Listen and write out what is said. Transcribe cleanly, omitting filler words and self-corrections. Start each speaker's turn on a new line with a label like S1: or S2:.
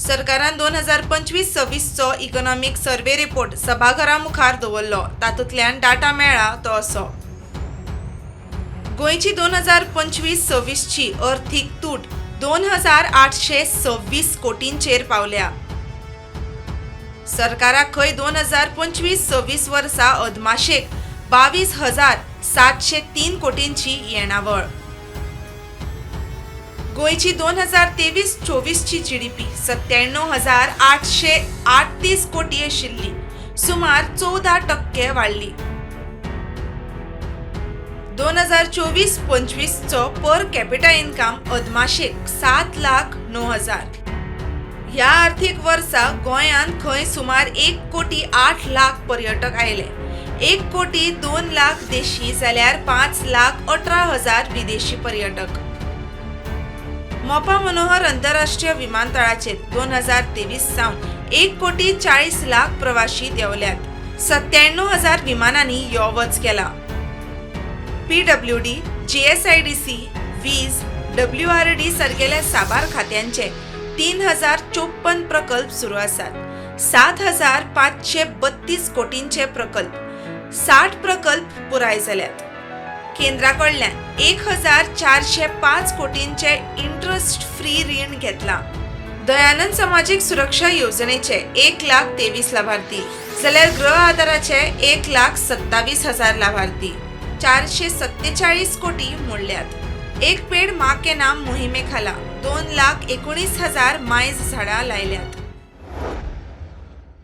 S1: सरकारान 2025-26चो economic survey report सभाघरा मुखार दवरलो. तातूंतल्यान डाटा मेळ्ळा तो असो: गोंयची 2025-26ची अर्थीक तूट 2826 कोटींचेर पावल्या. सरकाराक खंय 2025-26 वर्सा अदमाशेक 22,703 कोटींची येणावळ. गोंयची 2023-24ची जीडीपी 97,838 कोटी आशिल्ली, सुमार 14% वाडली. 2024-25चो पर कॅपिटा इन्कम अदमाशेक 7,09,000. ह्या आर्थीक वर्सा गोंयांत खंय सुमार 1 कोटी 8 लाख पर्यटक आयले. 1 कोटी 2 लाख देशी जाल्यार 5,18,000 विदेशी पर्यटक. मोपा मनोहर आंतरराष्ट्रीय विमानतळाचेर 2023 सावन 1 कोटी 40 लाख प्रवाशी देंवल्यात. 97,000 विमानांनी यो वच केला. पीडब्ल्यूडी, जीएसआयडीसी, वीज, डब्ल्यूआरडी सारकेल्या साबार खात्यांचे 3054 प्रकल्प सुरू आसात. 7532 कोटींचे प्रकल्प, 60 प्रकल्प पुराय जाल्यात. केंद्रा कडल्यान 1405 कोटींचे इंट्रस्ट फ्री रीण घेतलां. दयानंद समाजीक सुरक्षा येवजणेचे 1 लाख 23 लाभार्थी जाल्यार गृह आधाराचे 1,27,000 लाभार्थी. 447 कोटी मोडल्यात. एक पेड माँ के नाम मोहिमे खाला 2,19,000 मायज झाडां लायल्यात.